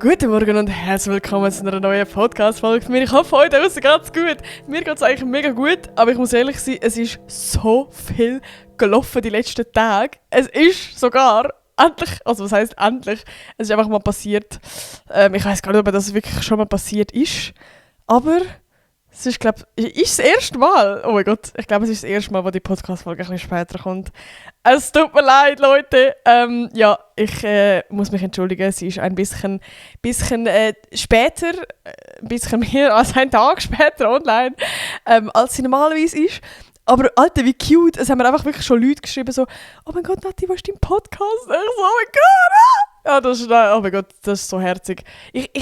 Guten Morgen und herzlich willkommen zu einer neuen Podcast-Folge. Ich hoffe, heute draussen geht's gut. Mir geht's eigentlich mega gut, aber ich muss ehrlich sein, es ist so viel gelaufen die letzten Tage. Es ist sogar endlich, also was heisst endlich, es ist einfach mal passiert. Ich weiss gar nicht, ob das wirklich schon mal passiert ist, aber es ist, glaube ich, ist das erste Mal. Oh mein Gott, ich glaube, es ist das erste Mal, wo die Podcast-Folge ein bisschen später kommt. Es tut mir leid, Leute. Ich muss mich entschuldigen. Sie ist ein bisschen später, ein bisschen mehr als einen Tag später online, als sie normalerweise ist. Aber Alter, wie cute. Es haben mir einfach wirklich schon Leute geschrieben, so, oh mein Gott, Nati, wo ist dein Podcast? Ich so, oh mein Gott. Ja, oh mein Gott, das ist so herzig.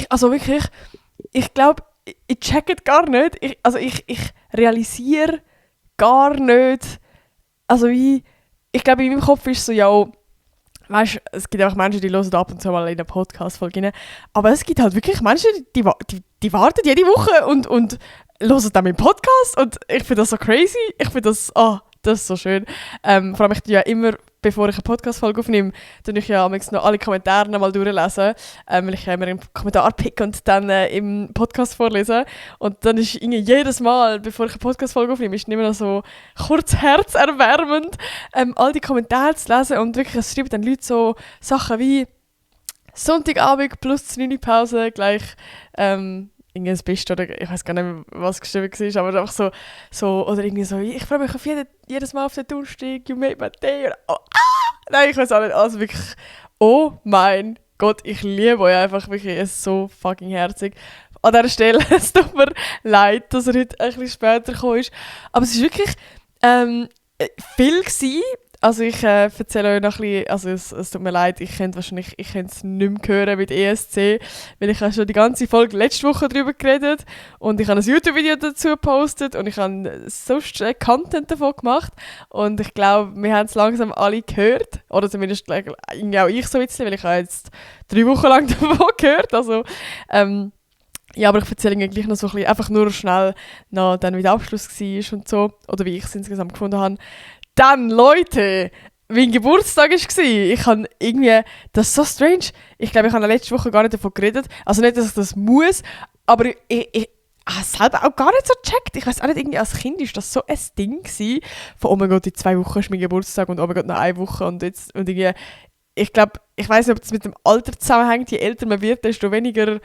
Also wirklich, ich glaube, ich check es gar nicht. Ich realisiere gar nicht. Also ich glaube, in meinem Kopf ist so, ja, weißt, es gibt einfach Menschen, die hören ab und zu mal in eine Podcast-Folge rein. Aber es gibt halt wirklich Menschen, die warten jede Woche und hören dann meinen Podcast. Und ich finde das so crazy. Ich finde das, das ist so schön. Vor allem, ich tue ja immer, bevor ich eine Podcast-Folge aufnehme, tue ich ja noch alle Kommentare noch mal durchlesen, weil ich ja immer einen Kommentar picke und dann im Podcast vorlese. Und dann ist irgendwie jedes Mal, bevor ich eine Podcast-Folge aufnehme, ist immer noch so kurz herzerwärmend, all die Kommentare zu lesen. Und wirklich, es schreiben dann Leute so Sachen wie Sonntagabend plus 9 Pause gleich irgendwas bist oder ich weiß gar nicht mehr, was geschrieben war, aber einfach so oder irgendwie so, ich freue mich auf jedes Mal auf den Donnerstag, you made my day. Oder, nein, ich weiß auch nicht, also wirklich, oh mein Gott, ich liebe euch einfach wirklich, es ist so fucking herzig. An dieser Stelle, es tut mir leid, dass er heute ein bisschen später gekommen ist, aber es war wirklich viel gewesen. Also ich erzähle euch noch ein bisschen, also es tut mir leid, ich könnte es nicht mehr hören mit ESC, weil ich habe schon die ganze Folge letzte Woche darüber geredet und ich habe ein YouTube-Video dazu gepostet und ich habe sonst Content davon gemacht und ich glaube, wir haben es langsam alle gehört, oder zumindest irgendwie auch ich so ein bisschen, weil ich habe jetzt 3 Wochen lang davon gehört, also ja, aber ich erzähle Ihnen gleich noch so ein bisschen, einfach nur schnell, noch dann wie der Abschluss war und so, oder wie ich es insgesamt gefunden habe. Dann, Leute, mein Geburtstag war. Ich habe irgendwie, das ist so strange, ich glaube, ich habe letzte Woche gar nicht davon geredet. Also nicht, dass ich das muss, aber ich habe es selber auch gar nicht so gecheckt. Ich weiß auch nicht, irgendwie als Kind war das so ein Ding gewesen, von oh mein Gott, in 2 Wochen ist mein Geburtstag und oh mein Gott, noch 1 Woche und jetzt, und irgendwie, ich glaube, ich weiß nicht, ob das mit dem Alter zusammenhängt, je älter man wird, desto weniger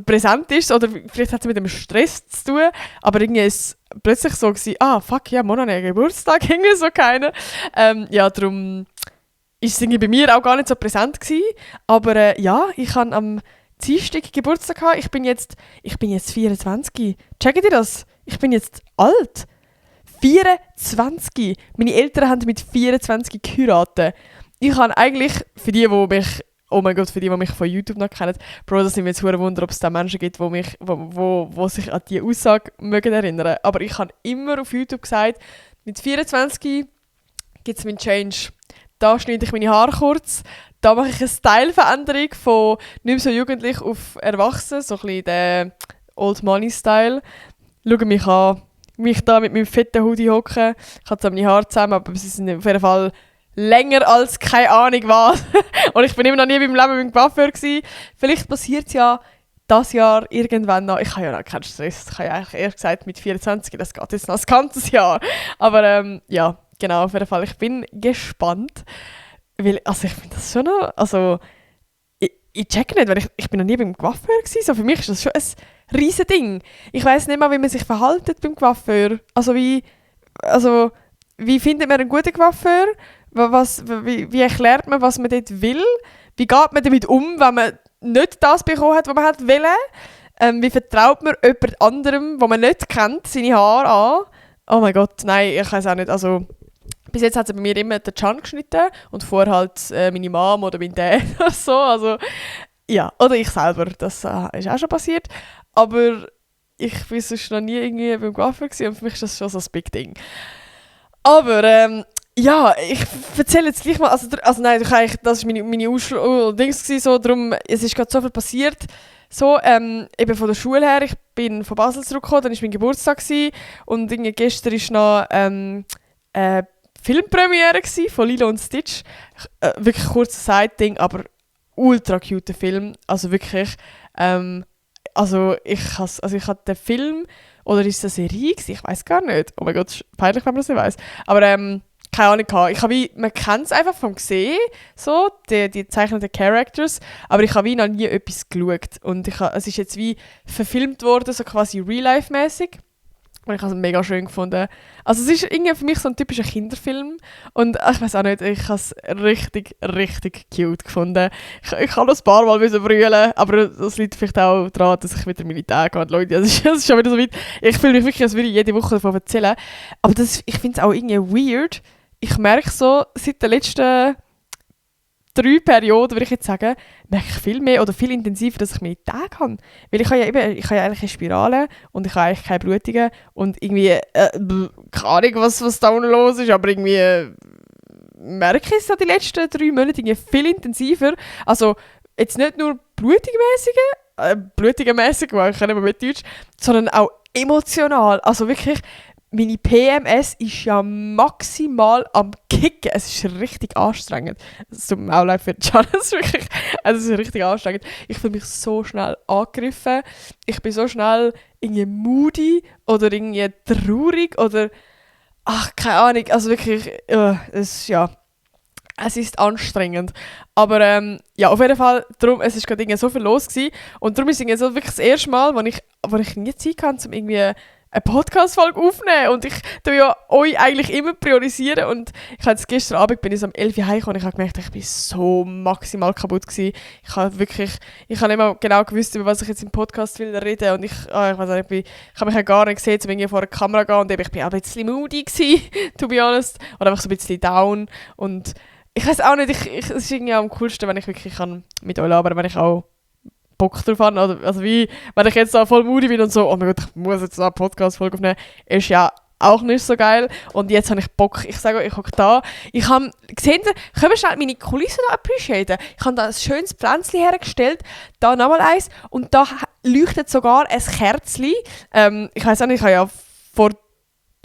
präsent ist, oder vielleicht hat es mit dem Stress zu tun, aber irgendwie ist es plötzlich so gewesen, fuck, ja, morgen hat Geburtstag, irgendwie so keiner. Ja, darum ist es irgendwie bei mir auch gar nicht so präsent gewesen, aber ja, ich habe am Dienstag Geburtstag gehabt, ich bin jetzt 24. Checkt ihr das? Ich bin jetzt alt. 24. Meine Eltern haben mit 24 geheiratet. Ich habe eigentlich, für die mich oh mein Gott, für die mich von YouTube noch kennen, Bro, das sind mir jetzt verdammt Wunder, ob es da Menschen gibt, die sich an diese Aussage mögen erinnern. Aber ich habe immer auf YouTube gesagt, mit 24 gibt es meinen Change. Da schneide ich meine Haare kurz, da mache ich eine Styleveränderung von nicht mehr so jugendlich auf erwachsen, so ein bisschen der Old Money Style. Schaue mich an, mich da mit meinem fetten Hoodie hocken, ich habe zwar meine Haare zusammen, aber sie sind auf jeden Fall länger als keine Ahnung was. Und ich bin immer noch nie in meinem Leben beim Coiffeur gewesen. Vielleicht passiert es ja das Jahr irgendwann noch. Ich habe ja noch keinen Stress. Ich habe ja eigentlich erst gesagt, mit 24, das geht jetzt noch das ganze Jahr. Aber ja, genau, auf jeden Fall. Ich bin gespannt. Weil, also ich finde das schon noch, also ich check nicht, weil ich bin noch nie beim Coiffeur gewesen. So, für mich ist das schon ein riesen Ding. Ich weiss nicht mal, wie man sich verhält beim Coiffeur. Also wie findet man einen guten Coiffeur? Wie erklärt man, was man dort will? Wie geht man damit um, wenn man nicht das bekommen hat, was man wollte? Wie vertraut man jemand anderem, den man nicht kennt, seine Haare an? Oh mein Gott, nein, ich weiß auch nicht. Also, bis jetzt hat sie bei mir immer den Can geschnitten und vorher halt meine Mom oder mein Dad oder so. Also, ja, oder ich selber, das ist auch schon passiert. Aber ich war sonst noch nie irgendwie beim Coiffeur gewesen und für mich ist das schon so ein Big Ding. Aber ja, ich erzähle jetzt gleich mal, also nein, das war meine Dings gewesen, so, darum, es ist gerade so viel passiert, so, eben von der Schule her, ich bin von Basel zurückgekommen, dann war mein Geburtstag gewesen, und gestern war noch Filmpremiere von Lilo und Stitch, wirklich kurzes Side-Ding, aber ultra cute Film. Also wirklich, ich habe den Film, oder ist es eine Serie gewesen? Ich weiß gar nicht. Oh mein Gott, ist peinlich, wenn man das nicht weiss. Aber keine Ahnung gehabt. Man kennt es einfach vom Gesehen, so, die gezeichneten Characters, aber ich habe wie noch nie etwas geschaut. Und es ist jetzt wie verfilmt worden, so quasi real-life-mäßig. Und ich habe es mega schön gefunden. Also es ist irgendwie für mich so ein typischer Kinderfilm. Und ich weiß auch nicht, ich habe es richtig, richtig cute gefunden. Ich habe noch ein paar Mal brüllen, aber das liegt vielleicht auch daran, dass ich wieder meine Tage habe. Leute, es ist schon wieder so weit. Ich fühle mich wirklich, als würde ich jede Woche davon erzählen. Aber ich finde es auch irgendwie weird. Ich merke so, seit den letzten 3 Perioden, würde ich jetzt sagen, merke ich viel mehr oder viel intensiver, dass ich meine Tage habe. Weil ich habe ja eigentlich eine Spirale und ich habe eigentlich keine Blutungen und irgendwie, keine Ahnung, was da unten los ist, aber irgendwie merke ich es ja die letzten 3 Monate irgendwie viel intensiver. Also jetzt nicht nur blutigenmäßig, weil ich kann nicht mehr mit Deutsch, sondern auch emotional. Also wirklich, meine PMS ist ja maximal am Kicken. Es ist richtig anstrengend. Es tut mir auch leid für Janice, wirklich. Also es ist richtig anstrengend. Ich fühle mich so schnell angegriffen. Ich bin so schnell irgendwie moody oder irgendwie traurig oder keine Ahnung. Also wirklich, es ist anstrengend. Aber auf jeden Fall, es ist gerade so viel los gewesen. Und darum ist es so wirklich das erste Mal, wo ich nie Zeit hatte, um irgendwie eine Podcast-Folge aufnehmen. Und ich tue ja euch eigentlich immer priorisieren. Und gestern Abend bin ich so um 11 Uhr heimgekommen und ich habe gemerkt, ich bin so maximal kaputt gewesen. Ich habe nicht mehr genau gewusst, über was ich jetzt im Podcast will reden. Und ich weiß nicht, ich habe mich ja gar nicht gesehen, um irgendwie vor der Kamera zu gehen. Und ich bin auch ein bisschen moody gewesen, to be honest. Oder einfach so ein bisschen down. Und ich weiß auch nicht, es ist irgendwie am coolsten, wenn ich wirklich mit euch labern kann, wenn ich auch Bock drauf habe. Also wie, wenn ich jetzt da voll moody bin und so, oh mein Gott, ich muss jetzt eine Podcast-Folge aufnehmen, ist ja auch nicht so geil. Und jetzt habe ich Bock. Ich sage euch, ich hocke da. Ich habe gesehen, können wir schnell meine Kulissen da appreciaten? Ich habe da ein schönes Pflänzchen hergestellt, da nochmal eins und da leuchtet sogar ein Kerzchen. Ich weiß auch nicht, ich habe ja vor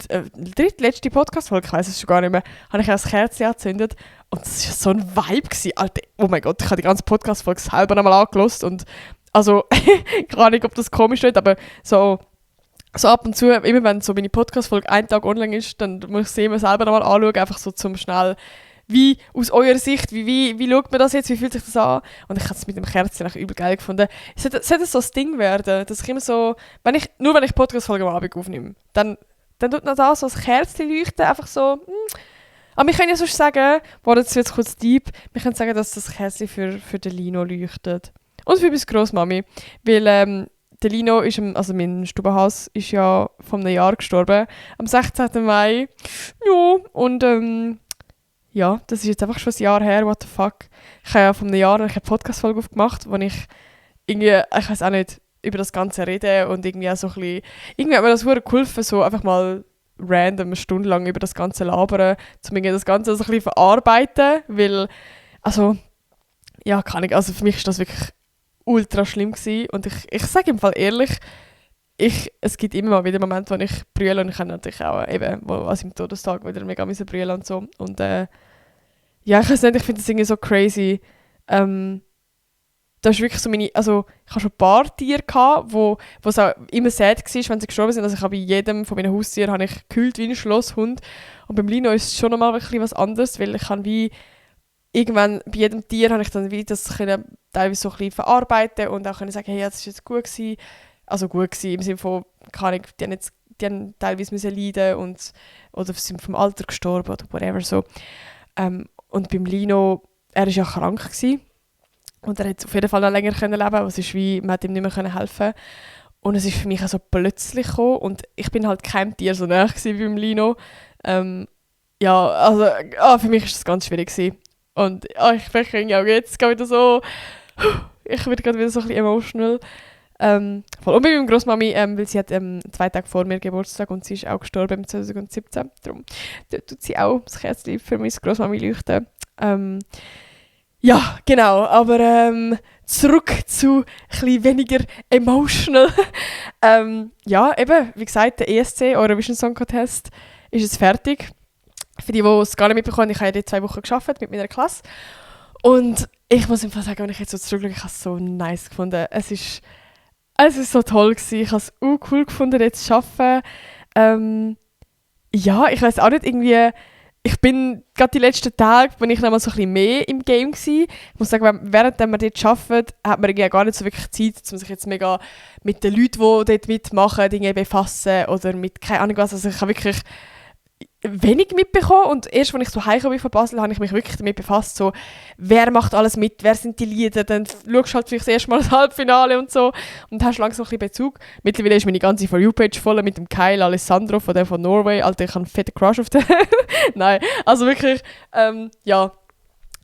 der drittletzte Podcast-Folge, ich weiß es schon gar nicht mehr, habe ich ein Kerzchen angezündet und das war so ein Vibe gewesen. Alter, oh mein Gott, ich habe die ganze Podcast-Folge selber nochmal angehört und also, keine Ahnung, ob das komisch ist, aber so ab und zu, immer wenn so meine Podcast-Folge einen Tag online ist, dann muss ich sie immer selber nochmal anschauen, einfach so zum schnell, wie aus eurer Sicht, wie schaut man das jetzt, wie fühlt sich das an? Und ich habe es mit dem Kerzchen übel geil gefunden. Sollte so das Ding werden, dass ich immer so, wenn ich Podcast-Folge am Abend aufnehme, dann tut noch da so das Kerzchen leuchten, einfach so. Aber wir können ja sonst sagen, jetzt wird es kurz deep, wir können sagen, dass das Kerzchen für den Lino leuchtet. Und für meine Grossmami. Weil der Lino ist, also mein Stubenhaus ist ja vor einem Jahr gestorben, am 16. Mai. Ja, und das ist jetzt einfach schon ein Jahr her, what the fuck. Ich habe ja vor einem Jahr eine Podcast-Folge aufgemacht, wo ich irgendwie, ich weiß auch nicht, über das Ganze reden und irgendwie auch so ein bisschen, irgendwie hat mir das verdammt geholfen, so einfach mal random eine Stunde lang über das Ganze labern, um irgendwie das Ganze so ein bisschen verarbeiten, weil, also, ja, keine Ahnung, also für mich ist das wirklich ultra schlimm gewesen und ich sage im Fall ehrlich, es gibt immer mal wieder Momente, wo ich brülle und ich habe natürlich auch eben, also im Todestag wieder mega brüllen und so und ich weiß nicht, ich finde das irgendwie so crazy, das ist wirklich so also ich hatte schon ein paar Tiere gehabt, wo es auch immer sad war, wenn sie gestorben sind. Also ich habe bei jedem von meinen Haustieren habe ich gekühlt wie ein Schlosshund. Und beim Lino ist es schon nochmal ein bisschen was anderes, weil ich kann wie irgendwann bei jedem Tier habe ich dann wie das können teilweise so ein bisschen verarbeiten und auch können sagen, hey, das ist jetzt gut gewesen. Also gut gewesen im Sinne von, keine Ahnung, die haben teilweise müssen leiden oder sind vom Alter gestorben oder whatever so. Und beim Lino, er war ja krank gewesen. Und er hat auf jeden Fall noch länger leben können, aber es ist wie, man hat ihm nicht mehr helfen. Und es ist für mich auch so plötzlich gekommen. Und ich bin halt keinem Tier so nahe wie beim Lino. Also für mich war das ganz schwierig gewesen. Und ich bin auch jetzt wieder so, ich werde gerade wieder so ein bisschen emotional. Und bei meiner Grossmami, weil sie hat 2 Tage vor mir Geburtstag und sie ist auch gestorben im 2017. Darum tut sie auch das Kerzchen für meine Grossmami leuchten. Ja, genau, aber zurück zu etwas weniger emotional. Eben, wie gesagt, der ESC, Eurovision Song Contest, ist jetzt fertig. Für die es gar nicht mitbekommen, ich habe ja 2 Wochen gearbeitet mit meiner Klasse. Und ich muss einfach sagen, wenn ich jetzt so zurückschaue, ich habe es so nice gefunden. Es ist so toll gewesen. Ich habe es auch cool gefunden, jetzt zu arbeiten. Ja, ich weiß auch nicht, irgendwie, ich bin gerade die letzten Tage, bin ich noch mal so ein bisschen mehr im Game gewesen. Ich muss sagen, während wir dort arbeiten, hat man irgendwie gar nicht so wirklich Zeit, um sich jetzt mega mit den Leuten, die dort mitmachen, Dinge befassen oder mit keine Ahnung was. Also ich habe wirklich wenig mitbekommen und erst, als ich so heimgekommen bin von Basel, habe ich mich wirklich damit befasst, so, wer macht alles mit, wer sind die Lieder, dann schaust du halt vielleicht das erste Mal das Halbfinale und so und hast langsam ein bisschen Bezug. Mittlerweile ist meine ganze For You-Page voll mit dem Kyle Alessandro von Norway, Alter, ich habe einen fetten Crush auf den. Nein, also wirklich, ja,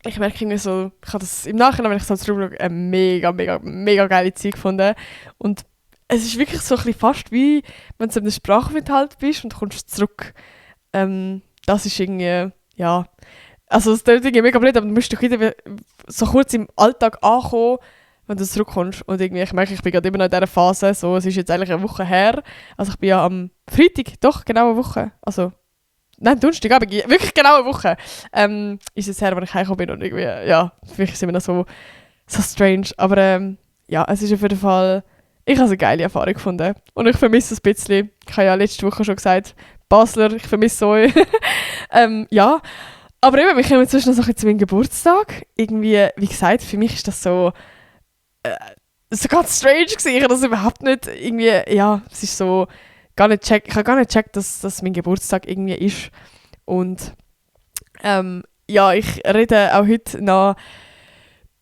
ich merke irgendwie so, ich habe das im Nachhinein, wenn ich so zurückschaue, eine mega, mega, mega geile Zeit gefunden und es ist wirklich so ein bisschen fast wie, wenn du in einem Sprachaufenthalt bist und kommst zurück. Das ist irgendwie, ja, also es klingt irgendwie mega blöd, aber du musst doch wieder so kurz im Alltag ankommen, wenn du zurückkommst. Und irgendwie, ich merke, ich bin gerade immer noch in dieser Phase, so, es ist jetzt eigentlich eine Woche her, also ich bin ja am Freitag, doch, genau eine Woche, also, nein, Donnerstag, aber wirklich genau eine Woche, ist es her, wenn ich heimgekommen bin und irgendwie, ja, für mich ist es immer noch so strange, aber ja, es ist auf jeden Fall, ich habe eine geile Erfahrung gefunden und ich vermisse es ein bisschen, ich habe ja letzte Woche schon gesagt, Basler, ich vermisse euch. Ja, aber eben, wir kommen jetzt noch so ein bisschen zu meinem Geburtstag. Irgendwie, wie gesagt, für mich ist das so ganz strange gewesen. Ich habe das überhaupt nicht irgendwie, ja, es ist so, ich habe gar nicht gecheckt, dass das mein Geburtstag irgendwie ist. Und ja, ich rede auch heute noch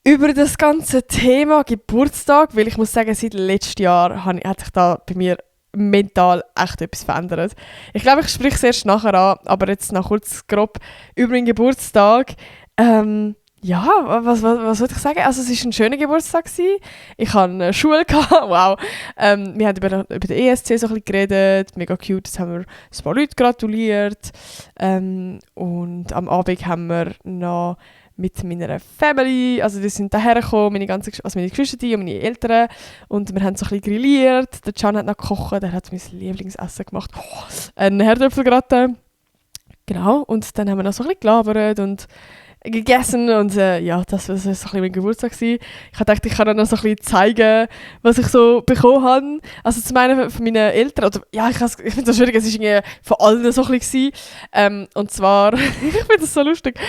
über das ganze Thema Geburtstag, weil ich muss sagen, seit letztem Jahr hat sich da bei mir mental echt etwas verändert. Ich glaube, ich spreche es erst nachher an, aber jetzt noch kurz grob über meinen Geburtstag. Ja, was soll ich sagen? Also es war ein schöner Geburtstag gewesen. Ich hatte eine Schule gehabt, wow. Wir haben über den ESC so ein bisschen geredet, mega cute, jetzt haben wir ein paar Leute gratuliert. Und am Abend haben wir noch mit meiner Family, also die sind daher gekommen, meine Geschwister und meine Eltern, und wir haben so ein bisschen grilliert. Der Can hat noch gekocht, der hat mein Lieblingsessen gemacht, ein Herdöpfelgratin, genau, und dann haben wir noch so ein bisschen gelabert und gegessen und ja, das war so ein bisschen mein Geburtstag gewesen. Ich dachte, ich kann dann noch so ein bisschen zeigen, was ich so bekommen habe. Also zum einen von meinen Eltern, oder ja, ich finde das schwierig, es war irgendwie von allen so ein bisschen und zwar, ich finde das so lustig,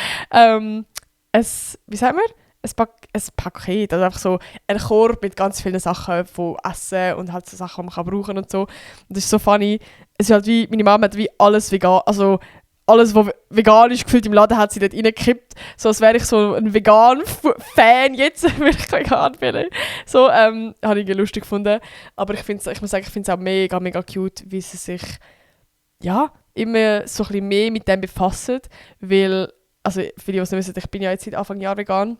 wie sagt man? Ein Paket, also einfach so ein Korb mit ganz vielen Sachen von Essen und halt so Sachen, die man kann brauchen und so. Und das ist so funny. Es ist halt wie, meine Mama hat wie alles vegan, also alles, was vegan ist, gefühlt im Laden, hat sie dort reingekippt. So als wäre ich so ein Vegan-Fan jetzt, wenn ich vegan bin. So, habe ich lustig gefunden. Aber ich muss sagen, ich finde es auch mega, mega cute, wie sie sich, ja, immer so ein bisschen mehr mit dem befassen, weil, also für die, die es nicht wissen, ich bin ja jetzt seit Anfang Jahr vegan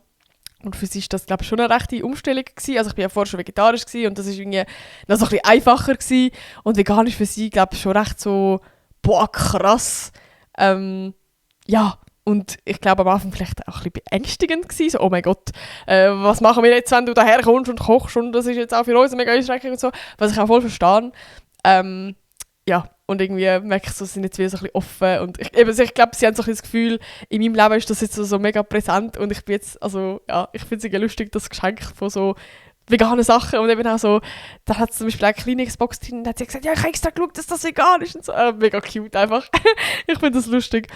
und für sie war das, glaube ich, schon eine rechte Umstellung gewesen. Also ich bin ja vorher schon vegetarisch gewesen und das war irgendwie noch so ein bisschen einfacher gewesen. Und vegan ist für sie, glaube ich, schon recht so, boah, krass. Ja, und ich glaube am Anfang vielleicht auch ein bisschen beängstigend gewesen, so, oh mein Gott, was machen wir jetzt, wenn du daher kommst und kochst und das ist jetzt auch für uns mega einschränkend und so, was ich auch voll verstehe. Ja, und irgendwie merke ich so, sie sind jetzt wieder so ein bisschen offen und ich glaube, sie haben so ein bisschen das Gefühl, in meinem Leben ist das jetzt so mega präsent und ich bin jetzt, also ja, ich finde es irgendwie lustig, das Geschenk von so vegane Sachen und eben auch so, da hat sie zum Beispiel eine kleine Xbox drin und hat sie gesagt, ja, ich habe extra geschaut, dass das vegan ist und so, mega cute einfach. Ich finde das lustig.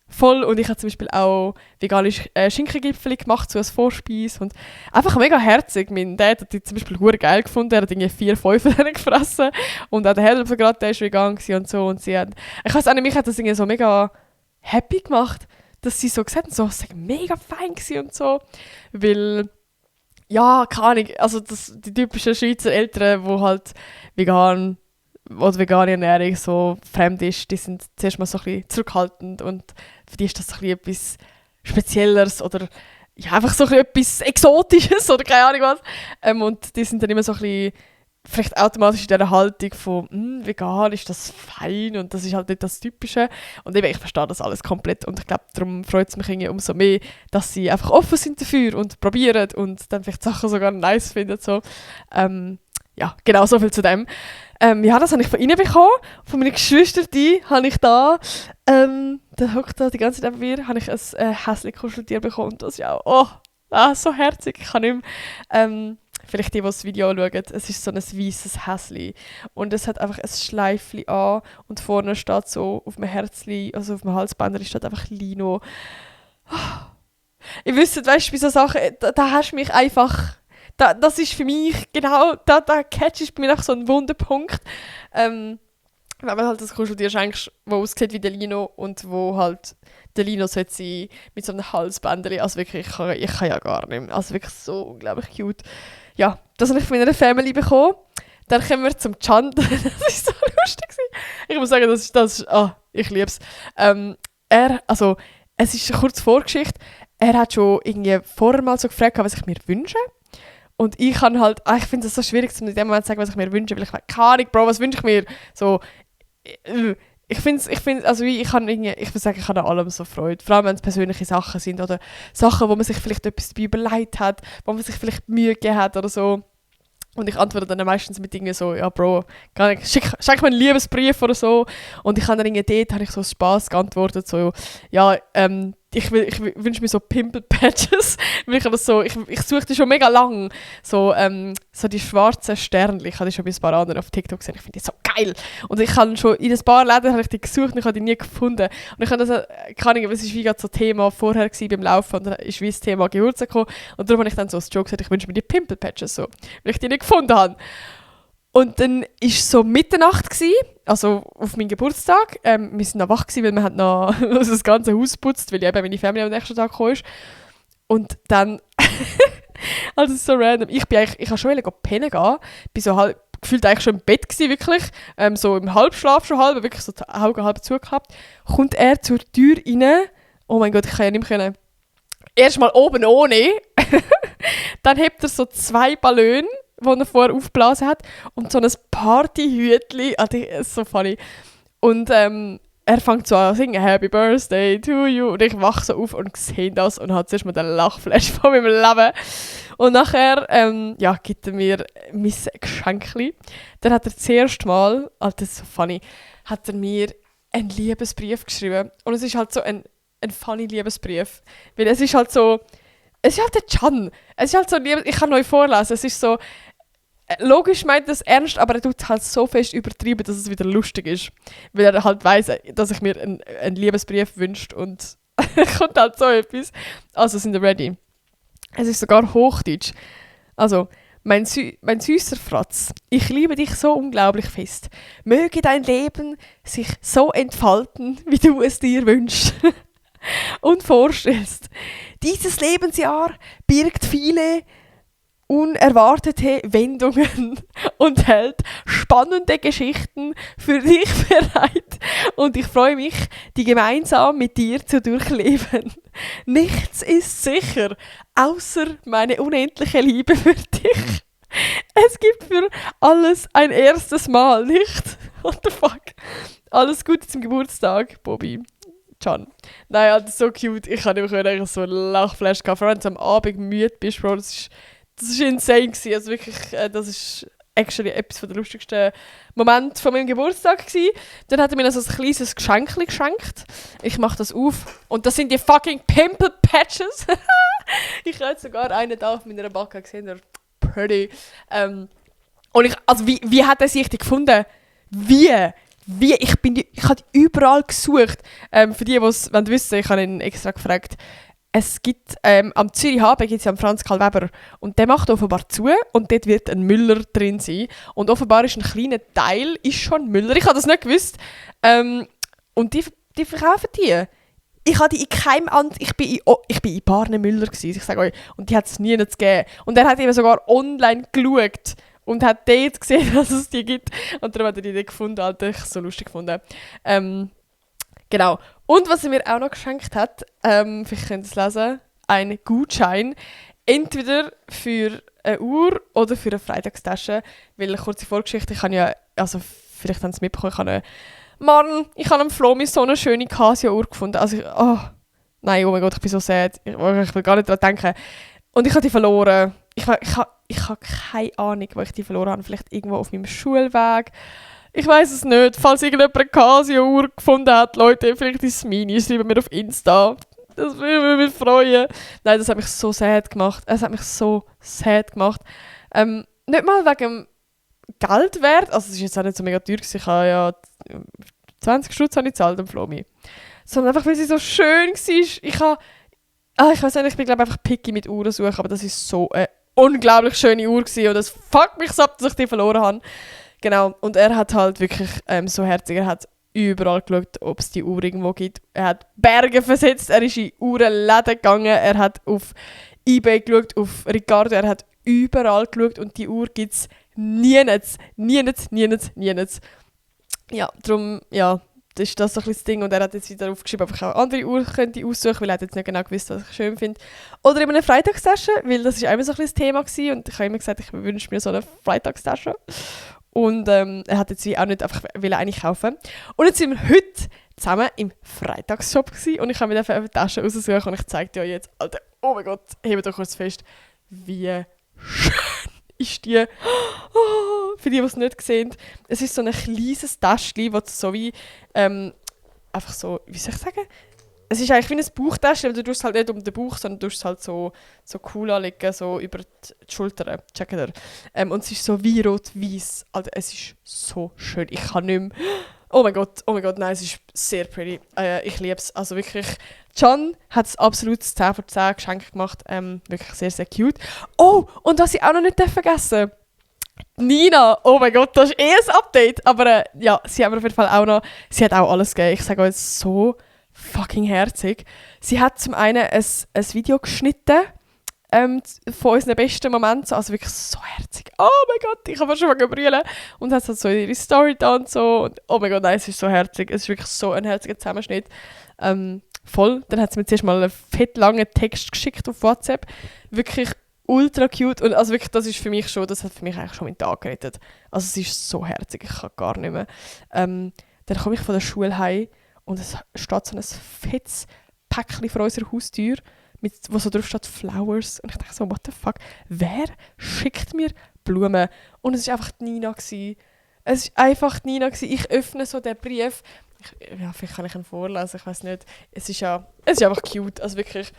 Voll, und ich habe zum Beispiel auch vegane Schinkengipfel gemacht, so als Vorspeise und einfach mega herzig. Mein Dad hat die zum Beispiel hure geil gefunden, er hat irgendwie 4, 5 von denen gefressen und auch der Herdöpfelgratin, der ist vegan und so und sie hat, ich weiß auch nicht, mich hat das irgendwie so mega happy gemacht, dass sie so gesagt haben, so, es war mega fein und so, weil ja, keine Ahnung, also die typischen Schweizer Eltern, die halt vegan oder vegane Ernährung so fremd ist, die sind zuerst mal so ein bisschen zurückhaltend und für die ist das so ein bisschen etwas Spezielleres oder ja, einfach so ein bisschen etwas Exotisches oder keine Ahnung was. Und die sind dann immer so ein bisschen vielleicht automatisch in dieser Haltung von vegan ist das fein und das ist halt nicht das Typische. Und eben, ich verstehe das alles komplett und ich glaube, darum freut es mich irgendwie umso mehr, dass sie einfach offen sind dafür und probieren und dann vielleicht Sachen sogar nice finden. So. Ja, genau, so viel zu dem. Ja, das habe ich von ihnen bekommen. Von meinen Geschwistern, die habe ich da, der hockt da die ganze Zeit neben mir, habe ich ein Häschen-Kuscheltier bekommen. Und das ist auch, oh, So herzig. Ich kann nicht mehr, vielleicht die, die das Video schauen, es ist so ein weisses Häschen. Und es hat einfach ein Schleifchen an und vorne steht so auf dem Herzli, also auf dem Halsbändchen steht einfach Lino. Ich wüsste, weißt du, bei so Sachen, da hast du mich einfach... das ist für mich genau... Da catchst du bei mir nach so einen Wunderpunkt. Wenn man halt das Kuscheltier schenkst, das aussieht wie der Lino und wo halt der Lino sollte sein mit so einem Halsbändchen. Also wirklich, ich kann ja gar nicht mehr. Also wirklich so unglaublich cute. Ja, das habe ich von meiner Family bekommen. Dann kommen wir zum Can. Das war so lustig. Ich muss sagen, ich liebe es. Es ist eine kurze Vorgeschichte. Er hat schon irgendwie vorher mal so gefragt, was ich mir wünsche. Und ich kann halt, ich finde es so schwierig, in dem Moment zu sagen, was ich mir wünsche, weil ich meine, keine Ahnung, Bro, was wünsche ich mir? So, ich würde sagen, ich habe an allem so Freude. Vor allem, wenn es persönliche Sachen sind oder Sachen, wo man sich vielleicht etwas dabei überlegt hat, wo man sich vielleicht Mühe gegeben hat oder so. Und ich antworte dann meistens mit irgendwie so, ja Bro, schenk mir einen Liebesbrief oder so. Und ich habe dann irgendwie dort, habe ich so aus Spass geantwortet, so, ja, ich wünsche mir so Pimple-Patches, weil ich suche die schon mega lang, so die schwarzen Sternchen, ich habe die schon bei ein paar anderen auf TikTok gesehen, ich finde die so geil. Und ich habe schon in ein paar Läden habe ich die gesucht und ich habe die nie gefunden. Und ich habe das, keine Ahnung, es war wie gerade so ein Thema vorher beim Laufen und dann ist wie das Thema Geburtstag gekommen. Und darum habe ich dann so als Joke gesagt, ich wünsche mir die Pimple-Patches, so, weil ich die nicht gefunden habe. Und dann war es so Mitternacht, also auf meinen Geburtstag. Wir waren noch wach, weil wir haben noch das ganze Haus geputzt, weil eben meine Familie am nächsten Tag gekommen ist. Und dann, also so random, ich wollte schon pennen gehen, bin so gefühlt eigentlich schon im Bett gewesen, wirklich, so im Halbschlaf schon halb, wirklich so die Augen halb zugehabt. Kommt er zur Tür rein, oh mein Gott, ich kann ja nicht mehr können. Erstmal oben ohne, dann hebt er so 2 Ballone, die er vorher aufgeblasen hat, und so ein Partyhütchen, das ist so funny. Und er fängt so an zu singen, «Happy Birthday to you», und ich wache so auf und sehe das und habe zuerst mal den Lachflash von meinem Leben. Und nachher gibt er mir mein Geschenkchen. Dann hat er das erste Mal, das ist so funny, hat er mir einen Liebesbrief geschrieben. Und es ist halt so ein funny Liebesbrief. Weil es ist halt der Can. Es ist halt so, ich kann euch vorlesen, es ist so, logisch meint er es ernst, aber er tut es halt so fest übertrieben, dass es wieder lustig ist. Weil er halt weiss, dass ich mir einen Liebesbrief wünsche und kommt halt so etwas. Also sind wir ready. Es ist sogar Hochdeutsch. Also, mein süßer Fratz, ich liebe dich so unglaublich fest. Möge dein Leben sich so entfalten, wie du es dir wünschst und vorstellst. Dieses Lebensjahr birgt viele unerwartete Wendungen und hält spannende Geschichten für dich bereit. Und ich freue mich, die gemeinsam mit dir zu durchleben. Nichts ist sicher, außer meine unendliche Liebe für dich. Es gibt für alles ein erstes Mal, nicht? What the fuck? Alles Gute zum Geburtstag, Bobby. Can. Nein, das ist so cute. Ich habe immer so einen Lachflash gehabt. Vor allem, wenn du am Abend müde bist, Bro, das war insane gewesen. Also wirklich, das ist actually etwas der lustigsten Momente von meinem Geburtstag gewesen. Dann hat er mir noch so ein kleines Geschenk geschenkt. Ich mache das auf. Und das sind die fucking Pimple Patches. Ich habe jetzt sogar einen da auf meiner Backe gesehen. Der pretty. Und wie hat er sich die gefunden? Ich habe überall gesucht. Für die es wissen, ich habe ihn extra gefragt. Es gibt, am Zürich Haben gibt es ja einen Franz Karl Weber. Und der macht offenbar zu und dort wird ein Müller drin sein. Und offenbar ist ein kleiner Teil ist schon Müller. Ich habe das nicht gewusst. Und die verkaufen die. Ich habe die in keinem anderen... Ich bin in Barne Müller gewesen, ich sage euch. Und die hat es nie gegeben. Und er hat eben sogar online geschaut. Und hat dort gesehen, dass es die gibt. Und darum hat er die nicht gefunden. Alter, ich so lustig gefunden. Genau. Und was er mir auch noch geschenkt hat, vielleicht könnt ihr es lesen, ein Gutschein. Entweder für eine Uhr oder für eine Freitagstasche. Weil eine kurze Vorgeschichte, ich habe ja, also vielleicht haben sie es mitbekommen, ich habe am Flomi so eine schöne Casio-Uhr gefunden. Also oh mein Gott, ich bin so sad. Ich will gar nicht daran denken. Und ich habe die verloren. Ich habe keine Ahnung, wo ich die verloren habe. Vielleicht irgendwo auf meinem Schulweg. Ich weiß es nicht. Falls irgendjemand eine Casio-Uhr gefunden hat, Leute, vielleicht ist es meine. Schreiben mir auf Insta. Das würde mich freuen. Nein, das hat mich so sad gemacht. Es hat mich so sad gemacht. Nicht mal wegen dem Geldwert, also es ist jetzt auch nicht so mega teuer gewesen. Ich habe ja 20 Stutz habe ich gezahlt am Flomi. Sondern einfach, weil sie so schön war. Ich weiß nicht, ich bin glaube einfach picky mit Uhren suchen, aber das ist so eine unglaublich schöne Uhr gewesen und das fuckt mich so ab, dass ich die verloren habe. Genau, und er hat halt wirklich so herzig, er hat überall geschaut, ob es die Uhr irgendwo gibt. Er hat Berge versetzt, er ist in Uhrenläden gegangen, er hat auf eBay geschaut, auf Ricardo, er hat überall geschaut und die Uhr gibt es nirgends. Ja, darum, ja, das ist das so ein bisschen das Ding. Und er hat jetzt wieder aufgeschrieben, ob ich auch andere Uhren könnte aussuchen, weil er hat jetzt nicht genau gewusst, was ich schön finde. Oder eben eine Freitagstasche, weil das ist immer so ein bisschen das Thema gewesen. Und ich habe immer gesagt, ich wünsche mir so eine Freitagstasche. Und er hat jetzt wie auch nicht einfach eine kaufen. Und jetzt sind wir heute zusammen im Freitagsshop gewesen, und ich habe mir eine Tasche raussuchen und ich zeige dir jetzt, Alter, oh mein Gott, hebt doch kurz fest, wie schön ist die. Oh, für die, die es nicht sehen, es ist so ein kleines Täschchen, das so wie, einfach so, wie soll ich sagen, es ist eigentlich wie ein Bauchtäschchen, aber du tust es halt nicht um den Bauch, sondern du tust es halt so cool anlegen, so über die Schultern, checkt ihr. Und es ist so wie rot-weiß, also es ist so schön, ich kann nicht mehr. Oh mein Gott, nein, es ist sehr pretty. Ich liebe es. Also wirklich, Can hat es absolut 10 von 10 Geschenke gemacht. Wirklich sehr, sehr cute. Oh, und was ich auch noch nicht vergessen darf, Nina, oh mein Gott, das ist ein Update. Aber ja, sie hat mir auf jeden Fall auch noch, sie hat auch alles gegeben. Ich sage euch, so fucking herzig. Sie hat zum einen ein Video geschnitten, von unseren besten Momenten, also wirklich so herzig. Oh mein Gott, ich habe schon mal brüllen. Und hat halt so ihre Story da und so. Und oh mein Gott, nein, es ist so herzig. Es ist wirklich so ein herziger Zusammenschnitt. Voll. Dann hat sie mir zuerst mal einen fett langen Text geschickt auf WhatsApp. Wirklich ultra cute. Und also wirklich, das hat für mich eigentlich schon meinen Tag gerettet. Also es ist so herzig, ich kann gar nicht mehr. Dann komme ich von der Schule heim und es steht so ein fettes Päckchen vor unserer Haustür, wo so drauf steht Flowers. Und ich dachte so, what the fuck, wer schickt mir Blumen? Und es war einfach die Nina. Ich öffne so den Brief. Vielleicht kann ich ihn vorlesen, ich weiß nicht. Es ist einfach cute. Also wirklich,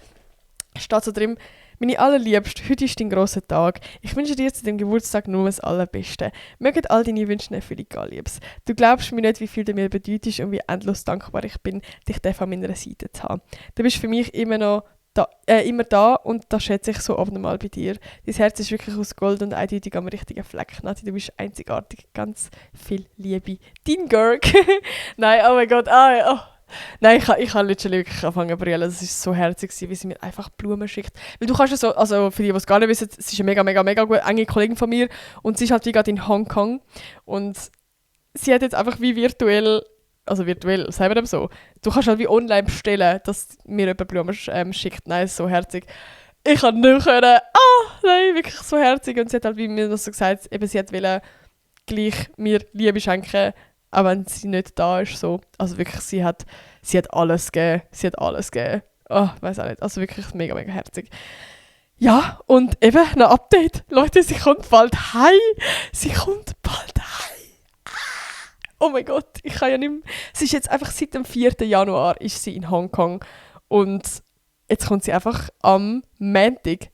steht so drin, meine Allerliebste, heute ist dein grosser Tag. Ich wünsche dir zu deinem Geburtstag nur das Allerbeste. Mögen all deine Wünsche in Erfüllung gehen, Liebes. Du glaubst mir nicht, wie viel du mir bedeutest und wie endlos dankbar ich bin, dich an meiner Seite zu haben. Du bist für mich immer da und das schätze ich so abnormal bei dir. Dein Herz ist wirklich aus Gold und eindeutig am richtigen Fleck. Nati, du bist einzigartig. Ganz viel Liebe. Dein Girl. Nein, oh mein Gott. Nein, ich habe literally wirklich angefangen zu brüllen. Das war so herzig, wie sie mir einfach Blumen schickt. Weil du kannst ja so, also für die, die es gar nicht wissen, sie ist eine mega, mega, mega gut enge Kollegin von mir und sie ist halt wie gerade in Hongkong und sie hat jetzt einfach wie virtuell, sagen wir dem so, du kannst halt wie online bestellen, dass mir jemand Blumen schickt. Nein, so herzig. Ich kann nicht können. Nein, wirklich so herzig. Und sie hat halt wie mir das so gesagt, eben sie wollte gleich mir Liebe schenken, auch wenn sie nicht da ist. So. Also wirklich, sie hat alles gegeben. Oh, weiß auch nicht. Also wirklich mega, mega herzig. Ja, und eben ein Update. Leute, sie kommt bald heim. Oh mein Gott, ich kann ja nicht mehr. Sie ist jetzt einfach seit dem 4. Januar ist sie in Hongkong. Und jetzt kommt sie einfach am Montag.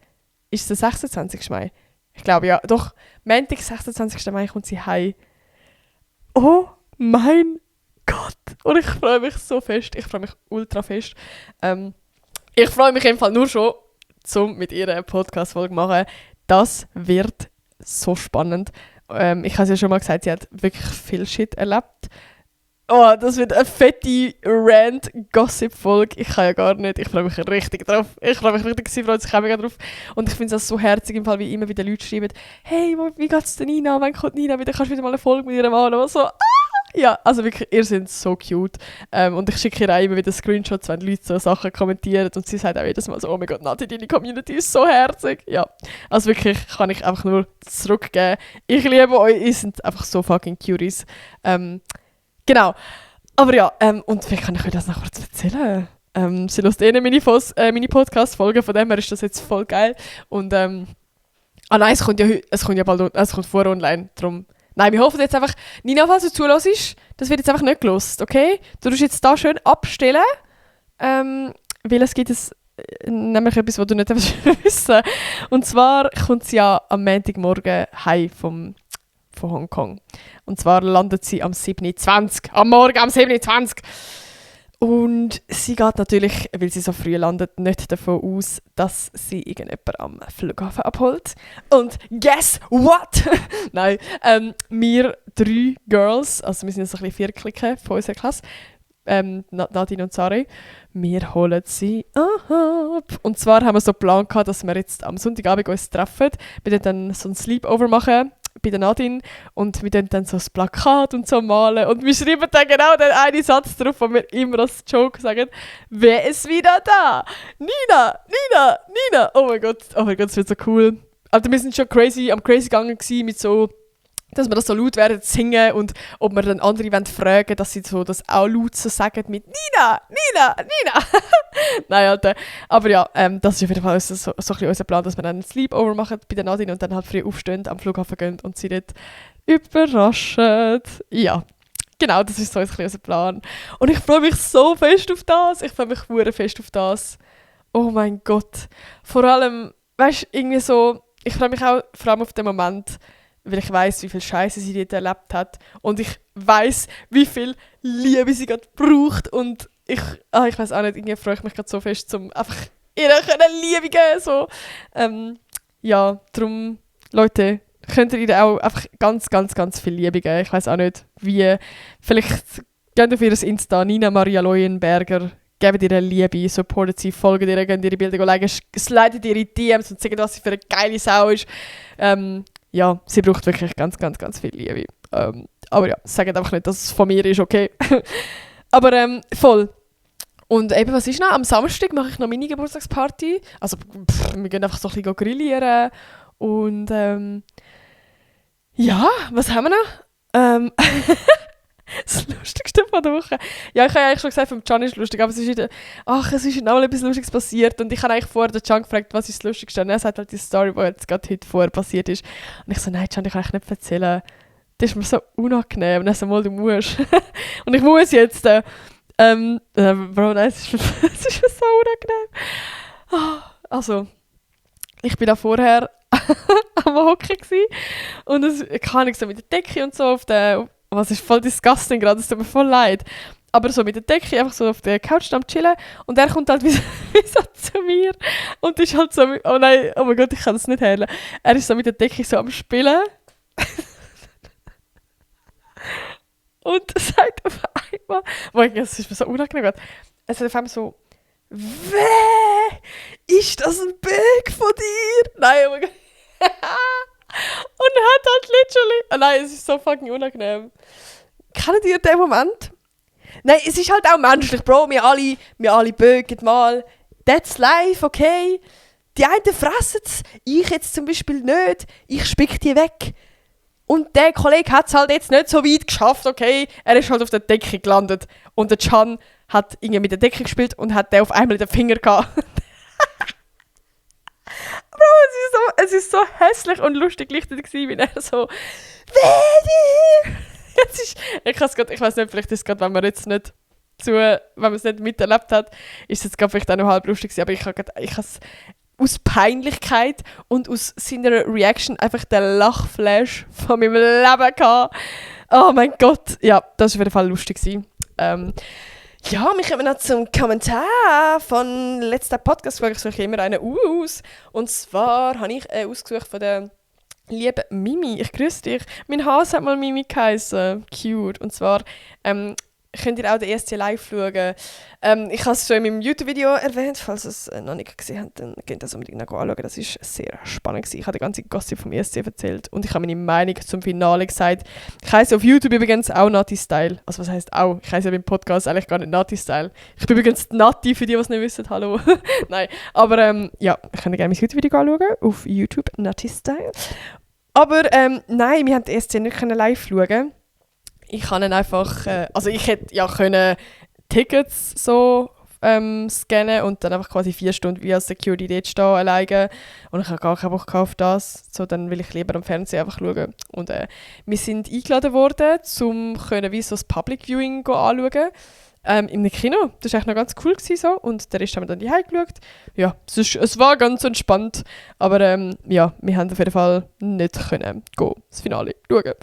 Ist es der 26. Mai? Ich glaube ja. Doch, Montag, 26. Mai kommt sie heim. Oh mein Gott. Und ich freue mich so fest. Ich freue mich ultra fest. Ich freue mich jedenfalls nur schon, um mit ihr eine Podcast-Folge zu machen. Das wird so spannend. Ich habe es ja schon mal gesagt, sie hat wirklich viel Shit erlebt. Oh, das wird eine fette Rant-Gossip-Folge. Ich kann ja gar nicht. Ich freue mich richtig drauf. Sie freut sich auch mega drauf. Und ich finde es so herzig, im Fall, wie immer wieder Leute schreiben, hey, wie geht's denn Nina? Wann kommt Nina wieder? Kannst du wieder mal eine Folge mit ihr machen? Und so, ja, also wirklich, ihr seid so cute. Und ich schicke ihr auch immer wieder Screenshots, wenn Leute so Sachen kommentieren. Und sie sagt auch jedes Mal so, oh mein Gott, Nati, deine Community ist so herzig. Ja, also wirklich kann ich einfach nur zurückgeben. Ich liebe euch, ihr seid einfach so fucking Cuties. Genau. Aber ja, und vielleicht kann ich euch das noch kurz erzählen. Sie hört meine Podcast-Folgen, von dem her ist das jetzt voll geil. Und, nein, es kommt ja bald, es kommt vor online, darum. Nein, wir hoffen jetzt einfach, Nina, falls du zuhörst, das wird jetzt einfach nicht gelost, okay? Du musst jetzt da schön abstellen. weil es gibt nämlich etwas, was du nicht wissen. Und zwar kommt sie ja am Montagmorgen heim von Hongkong. Und zwar landet sie am 7.20 Uhr. Am Morgen am 7.20 Uhr. Und sie geht natürlich, weil sie so früh landet, nicht davon aus, dass sie irgendjemand am Flughafen abholt. Und guess what? Nein, wir 3 Girls, also wir sind so ein bisschen Vierklicke von unserer Klasse, Nadine und Sari, wir holen sie ab. Und zwar haben wir so einen Plan gehabt, dass wir jetzt am Sonntagabend uns treffen, wir dann so ein Sleepover machen bei der Nadine und wir dann so ein Plakat und so malen und wir schreiben dann genau den einen Satz drauf, den wir immer als Joke sagen: Wer ist wieder da? Nina, Nina, Nina. Oh mein Gott, das wird so cool. Also wir sind schon am crazy gegangen mit so, dass wir das so laut werden singen und ob wir dann andere fragen, dass sie so das auch laut so sagen mit Nina, Nina, Nina. Nein, Alter. Aber ja, das ist auf jeden Fall so ein bisschen unser Plan, dass wir dann ein Sleepover machen bei der Nadine und dann halt früh aufstehen, am Flughafen gehen und sie dort überraschen. Ja, genau, das ist so ein bisschen unser Plan. Und ich freue mich so fest auf das. Ich freue mich sehr fest auf das. Oh mein Gott. Vor allem, weißt du, irgendwie so, ich freue mich auch vor allem auf den Moment, weil ich weiss, wie viel Scheiße sie dort erlebt hat und ich weiss, wie viel Liebe sie gerade braucht und ich weiss auch nicht, irgendwie freue ich mich gerade so fest, um einfach ihr Liebe geben, so. Ja, darum, Leute, könnt ihr ihr auch einfach ganz, ganz, ganz viel Liebe geben. Ich weiss auch nicht, wie. Vielleicht geht auf ihr Insta, Nina Maria Leuenberger, gebt ihr Liebe, supportet sie, folgt ihr, geht ihre Bilder liken, slidet ihre DMs und sagt, was sie für eine geile Sau ist. Ja, sie braucht wirklich ganz, ganz, ganz viel Liebe. Aber ja, sagt einfach nicht, dass es von mir ist, okay? Aber voll. Und eben, was ist noch? Am Samstag mache ich noch meine Geburtstagsparty. Also, wir gehen einfach so ein bisschen grillieren. Und ja, was haben wir noch? Das Lustigste von der Woche. Ja, ich habe eigentlich schon gesagt, vom Can ist lustig, aber es ist noch mal etwas Lustiges passiert. Und ich habe eigentlich vorher den Can gefragt, was ist das Lustigste? Und er sagt halt die Story, die jetzt gerade heute vorher passiert ist. Und ich so, nein, Can, ich kann eigentlich nicht erzählen. Das ist mir so unangenehm. Und er so, mal, du musst. Und ich muss jetzt. Bro, nein, es ist mir so unangenehm. Also, ich bin da vorher am Hocken gsi und es kann ich so mit der Decke und so auf der. Was ist voll disgusting gerade, es tut mir voll leid. Aber so mit der Decke einfach so auf der Couch am chillen und er kommt halt wie so zu mir und ist halt so, oh nein, oh mein Gott, ich kann das nicht hören. Er ist so mit der Decke so am Spielen und sagt auf einmal, es ist mir so unangenehm gerade, er sagt auf einmal so, wer ist das ein Bild von dir? Nein, oh mein Gott. Und er hat halt literally... Oh nein, es ist so fucking unangenehm. Kennt ihr den Moment? Nein, es ist halt auch menschlich, Bro. Wir alle bögen mal. That's life, okay? Die einen fressen es, ich jetzt zum Beispiel nicht. Ich spick die weg. Und der Kollege hat es halt jetzt nicht so weit geschafft, okay? Er ist halt auf der Decke gelandet. Und der Can hat irgendwie mit der Decke gespielt und hat den auf einmal in den Finger gehabt. Bro, es ist so hässlich und lustig gleichzeitig, wie er so ich weiß nicht, vielleicht ist es gerade, wenn man es nicht miterlebt hat, ist es gerade vielleicht auch noch halb lustig gewesen, aber ich habe es aus Peinlichkeit und aus seiner Reaction einfach den Lachflash von meinem Leben gehabt. Oh mein Gott, ja, das war auf jeden Fall lustig gewesen. Ja, wir kommen noch zum Kommentar von letzter Podcast-Folge. Ich suche immer einen aus. Und zwar habe ich ausgesucht von der lieben Mimi. Ich grüße dich. Mein Hase hat mal Mimi geheißen. Cute. Und zwar könnt ihr auch den ESC live schauen. Ich habe es schon in meinem YouTube-Video erwähnt. Falls ihr es noch nicht gesehen habt, dann könnt ihr das unbedingt noch anschauen. Das war sehr spannend gewesen. Ich habe den ganzen Gossip vom ESC erzählt und ich habe meine Meinung zum Finale gesagt. Ich heiße auf YouTube übrigens auch Nati Style. Also was heisst auch? Ich heiße ja beim Podcast eigentlich gar nicht Nati Style. Ich bin übrigens die Nati, für die es nicht wissen. Hallo. Nein. Aber ja, ich kann gerne mein YouTube-Video anschauen. Auf YouTube Nati Style. Aber nein, wir haben den ESC nicht live schauen. Ich kann ihn einfach, also ich hätte ja können Tickets so scannen und dann einfach quasi 4 Stunden wie als Security dort stehen alleine. Und ich habe gar keinen Bock auf das. So, dann will ich lieber am Fernsehen einfach schauen. Und wir sind eingeladen worden, um können wie so das Public Viewing anschauen. im Kino. Das war eigentlich noch ganz cool gewesen, so. Und der Rest haben wir dann daheim geschaut. Ja, es war ganz entspannt. Aber ja, wir haben auf jeden Fall nicht können gehen, das Finale schauen.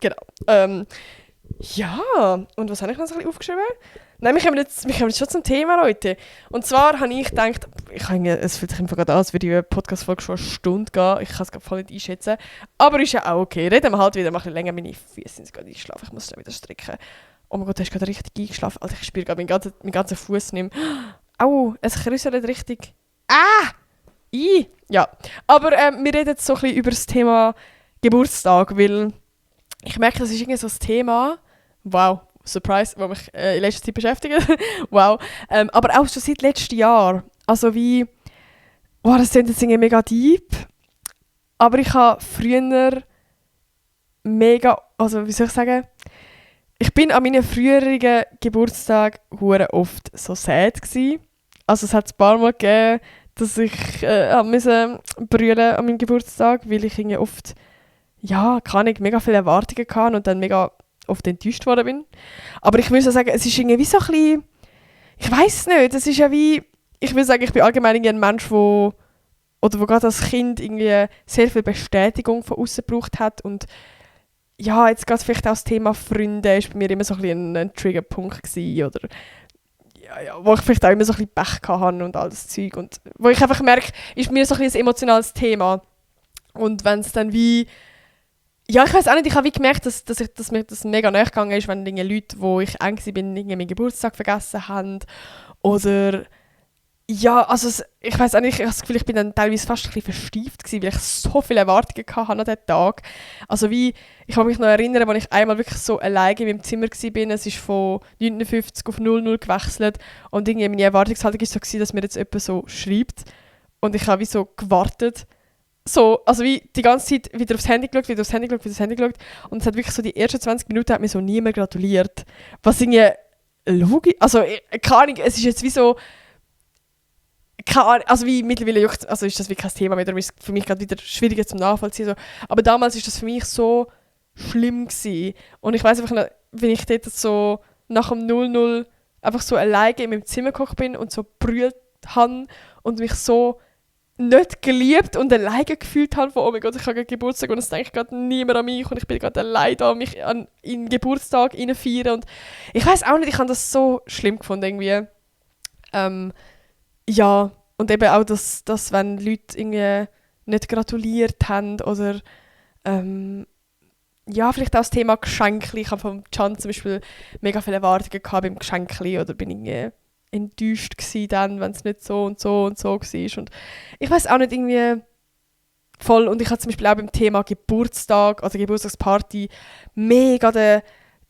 Genau. Ja, und was habe ich noch so ein bisschen aufgeschrieben? Nein, wir kommen jetzt schon zum Thema, Leute. Und zwar habe ich gedacht, es fühlt sich einfach gerade an, als würde die Podcast-Folge schon eine Stunde gehen. Ich kann es gerade voll nicht einschätzen. Aber ist ja auch okay. Reden wir halt wieder mal ein bisschen länger. Meine Füße sind gerade eingeschlafen. Ich muss schnell wieder strecken. Oh mein Gott, du hast gerade richtig eingeschlafen. Also ich spüre gerade meinen ganzen Fuß nicht mehr. Au, es krüsselt richtig. Ja, aber wir reden jetzt so ein bisschen über das Thema Geburtstag, weil ich merke, das ist irgendwie so ein Thema. Wow. Surprise, was mich in letzter Zeit beschäftigt. Wow. Aber auch schon seit letztem Jahr. Also wie... Wow, das klingt jetzt irgendwie mega deep. Aber ich habe früher mega... Also wie soll ich sagen? Ich bin an meinen früheren Geburtstag hure oft so sad gsi. Also es hat ein paar Mal gegeben, dass ich musste brüllen an meinem Geburtstag, weil ich irgendwie oft... Ja, keine Ahnung, mega viele Erwartungen hatte und dann mega oft enttäuscht worden bin. Aber ich würde sagen, es ist irgendwie so ein bisschen... Ich weiß nicht, es ist ja wie... Ich würde sagen, ich bin allgemein ein Mensch, wo gerade als Kind irgendwie sehr viel Bestätigung von außen gebraucht hat. Und ja, jetzt geht vielleicht auch das Thema Freunde, ist bei mir immer so ein bisschen ein Triggerpunkt gewesen, oder... Ja, wo ich vielleicht auch immer so ein bisschen Pech hatte und all das Zeug. Und wo ich einfach merke, ist mir so ein bisschen ein emotionales Thema. Und wenn es dann wie... Ja, ich weiß auch nicht, ich habe wie gemerkt, dass mir das mega nahe gegangen ist, wenn Leute, wo ich eng war, meinen Geburtstag vergessen haben. Oder ja, also ich weiß auch nicht, ich habe das Gefühl, ich bin dann teilweise fast ein bisschen verstieft gewesen, weil ich so viele Erwartungen hatte an diesem Tag. Also wie, ich kann mich noch erinnern, als ich einmal wirklich so alleine in meinem Zimmer war, es ist von 59 auf 00 gewechselt und irgendwie meine Erwartungshaltung war so gewesen, dass mir jetzt jemand so schreibt und ich habe wie so gewartet. So, also wie die ganze Zeit wieder aufs Handy geschaut, wieder aufs Handy geschaut und es hat wirklich so die ersten 20 Minuten hat mir so niemand gratuliert. Was irgendwie logisch, also keine Ahnung, es ist jetzt wie so, keine Ahnung, also wie mittlerweile also ist das wie kein Thema mehr, darum ist es für mich gerade wieder schwieriger zum Nachvollziehen. So. Aber damals ist das für mich so schlimm gewesen. Und ich weiss einfach noch, wenn ich dort so nach dem 00 einfach so alleine in meinem Zimmer gekocht bin und so brüllt habe und mich so nicht geliebt und alleine gefühlt habe, von oh mein Gott, ich habe Geburtstag und es denkt gerade niemand an mich und ich bin gerade alleine da, mich in den Geburtstag feiern und ich weiß auch nicht, ich habe das so schlimm gefunden irgendwie. Ja, und eben auch, dass wenn Leute irgendwie nicht gratuliert haben oder ja, vielleicht auch das Thema Geschenke. Ich habe vom Can zum Beispiel mega viele Erwartungen gehabt beim Geschenke oder bin irgendwie enttäuscht gewesen dann, wenn es nicht so und so und so war. Und ich weiß auch nicht, irgendwie voll. Und ich hatte zum Beispiel auch beim Thema Geburtstag, also Geburtstagsparty, mega den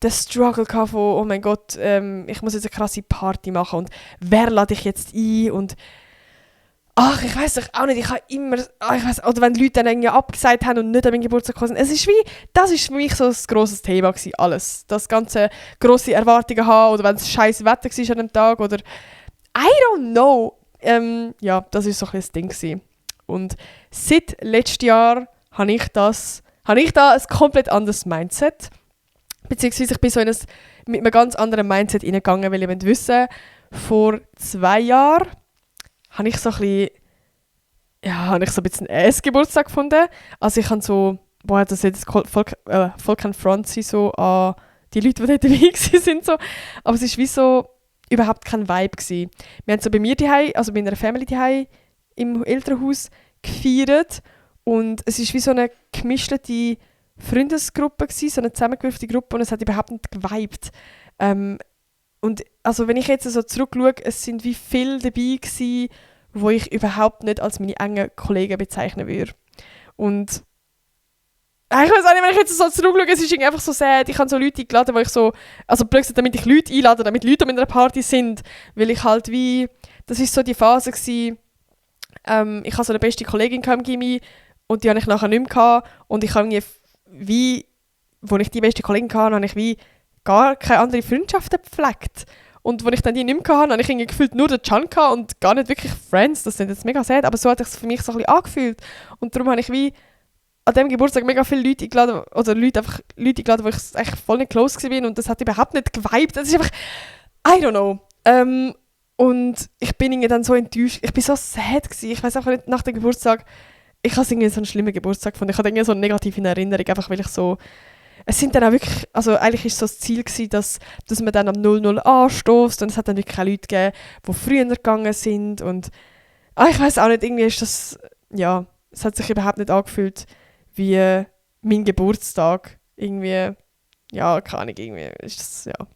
Struggle gehabt von, oh mein Gott, ich muss jetzt eine krasse Party machen und wer lade ich jetzt ein und ach, ich weiss doch auch nicht, ich habe immer, oder wenn die Leute dann irgendwie abgesagt haben und nicht an meinen Geburtstag gekommen sind, es ist wie, das ist für mich so ein grosses Thema gewesen, alles. Das ganze grosse Erwartungen haben oder wenn es scheiß Wetter war an dem Tag oder I don't know. Ja, das war so ein bisschen das Ding gewesen. Und seit letztem Jahr habe ich da ein komplett anderes Mindset. Beziehungsweise ich bin so mit einem ganz anderen Mindset reingegangen, weil ich wissen, vor 2 Jahren habe ich so ein bisschen einen Geburtstag gefunden. Also ich habe so, das jetzt voll kein Front sein so an die Leute, die dort dabei waren. So. Aber es war wie so überhaupt kein Vibe gewesen. Wir haben so bei mir daheim, also bei meiner Family daheim im Elternhaus gefeiert und es war wie so eine gemischte Freundesgruppe gewesen, so eine zusammengewürfte Gruppe und es hat überhaupt nicht geweibt. Und also wenn ich jetzt so zurückschaue, es sind wie viele dabei gewesen, wo ich überhaupt nicht als meine engen Kollegen bezeichnen würde. Und ich weiß auch nicht, wenn ich jetzt so zurückschaue, es ist irgendwie einfach so sad. Ich habe so Leute eingeladen, wo ich so, also plötzlich damit ich Leute einlade, damit Leute an meiner Party sind, weil ich halt wie, das war so die Phase gewesen, ich hatte so eine beste Kollegin im Gymi und die hatte ich nachher nicht mehr gehabt, und ich habe wie, als ich die beste Kollegin hatte, habe ich wie gar keine andere Freundschaften gepflegt. Und als ich dann die nicht mehr hatte, habe ich irgendwie gefühlt nur den Can und gar nicht wirklich Friends. Das sind jetzt mega sad, aber so hat es sich für mich so ein bisschen angefühlt. Und darum habe ich wie an diesem Geburtstag mega viele Leute eingeladen, oder Leute eingeladen, wo ich echt voll nicht close war und das hat überhaupt nicht geweibt. Das ist einfach, I don't know. Und ich bin irgendwie dann so enttäuscht. Ich bin so sad gewesen. Ich weiß einfach nicht, nach dem Geburtstag, ich habe irgendwie so einen schlimmen Geburtstag gefunden. Ich hatte irgendwie so eine negative Erinnerung, einfach weil ich so, es sind dann auch wirklich, also eigentlich ist so das Ziel gewesen, dass man dann am 00 anstößt und es hat dann wirklich auch Leute gegeben, die früher gegangen sind und ich weiß auch nicht, irgendwie ist das, ja, es hat sich überhaupt nicht angefühlt wie mein Geburtstag. Irgendwie, ja, keine Ahnung, irgendwie ist das, ja.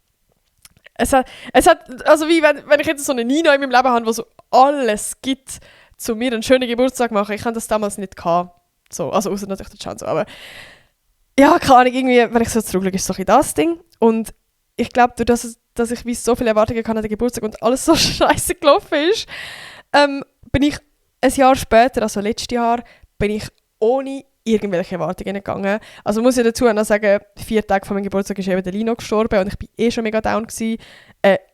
Es hat, also wie wenn ich jetzt so eine Nina in meinem Leben habe, die so alles gibt, zu mir einen schönen Geburtstag machen. Ich hatte das damals nicht gehabt. So, also außer natürlich der Chance, aber ja, keine Ahnung, irgendwie, wenn ich so zurückschaue, ist so ein bisschen das Ding. Und ich glaube, dadurch, dass ich wie so viele Erwartungen hatte an den Geburtstag und alles so scheiße gelaufen ist, bin ich ein Jahr später, also letztes Jahr, bin ich ohne irgendwelche Erwartungen gegangen. Also muss ich dazu noch sagen, 4 Tage vor meinem Geburtstag ist eben der Lino gestorben und ich bin schon mega down gewesen.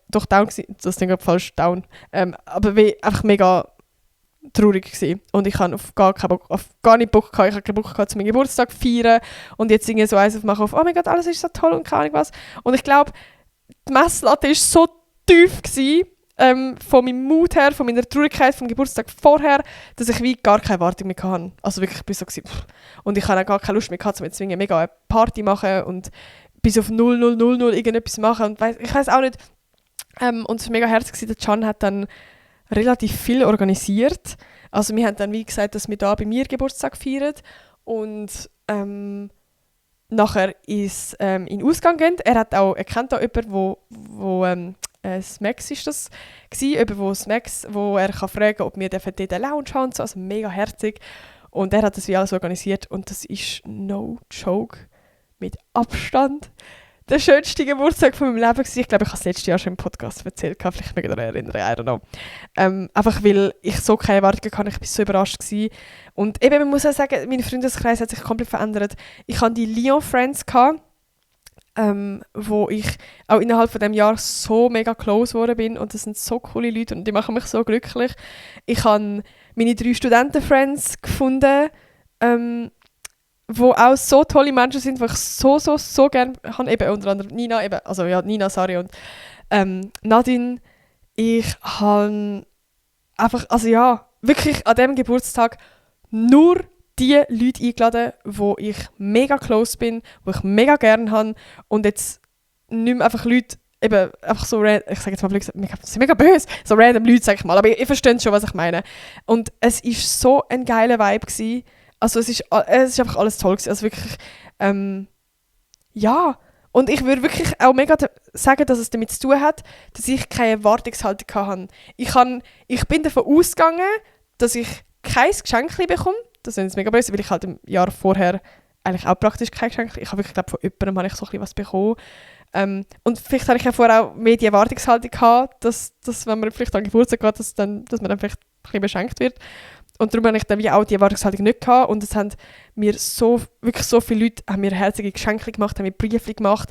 Doch down gewesen, das Ding falsch, down. Aber wie einfach mega traurig gewesen. Und ich habe auf gar nicht Bock gehabt. Ich habe keinen Bock gehabt, zu meinem Geburtstag zu feiern und jetzt irgendwie so eins aufmachen auf «Oh mein Gott, alles ist so toll» und keine Ahnung was. Und ich glaube, die Messlatte war so tief gewesen, von meinem Mut her, von meiner Traurigkeit vom Geburtstag vorher, dass ich wie gar keine Erwartung mehr hatte. Also wirklich, ich bin so gewesen, und ich hatte auch gar keine Lust mehr gehabt, um jetzt mega eine Party machen und bis auf 0000 irgendetwas machen und ich weiß auch nicht. Und es war mega herzig gewesen. Der Can hat dann relativ viel organisiert. Also wir haben dann wie gesagt, dass wir da bei mir Geburtstag feiern und nachher ist in den Ausgang gehen. Er kennt da jemanden, wo Smacks ist das gewesen, wo er kann fragen, ob wir dort in der Lounge haben, so, also mega herzig. Und er hat das wie alles organisiert und das ist no joke, mit Abstand der schönste Geburtstag von meinem Leben gewesen. Ich glaube, ich habe es letztes Jahr schon im Podcast erzählt, vielleicht mich daran erinnern, I don't know. Einfach weil ich so keine Erwartungen hatte, ich war so überrascht gewesen. Und eben, man muss auch sagen, mein Freundeskreis hat sich komplett verändert. Ich hatte die Lyon-Friends, wo ich auch innerhalb von dem Jahr so mega close geworden bin und das sind so coole Leute und die machen mich so glücklich. Ich habe meine 3 Studenten-Friends gefunden, wo auch so tolle Menschen sind, die ich so gerne habe. Eben unter anderem Nina, Nina, Sari und Nadine. Ich habe einfach, also ja, wirklich an diesem Geburtstag nur die Leute eingeladen, wo ich mega close bin, wo ich mega gerne habe und jetzt nicht mehr einfach Leute, eben einfach so, ich sage jetzt mal, das ist mega böse, so random Leute, sage ich mal, aber ihr versteht schon, was ich meine. Und es war so ein geiler Vibe gewesen. Also es ist einfach alles toll gewesen, also wirklich, ja. Und ich würde wirklich auch mega sagen, dass es damit zu tun hat, dass ich keine Erwartungshaltung hatte. Ich bin davon ausgegangen, dass ich kein Geschenk bekomme. Das ist jetzt mega böse, weil ich halt im Jahr vorher eigentlich auch praktisch kein Geschenk. Ich habe wirklich, glaube von jemandem habe ich so ein bisschen was bekommen. Und vielleicht habe ich ja vorher auch mehr die Erwartungshaltung gehabt, dass wenn man vielleicht an Geburtstag geht, dass man dann vielleicht ein bisschen beschenkt wird. Und darum habe ich dann wie auch die Erwartungshaltung nicht gehabt. Und es haben mir wirklich so viele Leute haben mir herzige Geschenke gemacht, haben mir Briefe gemacht.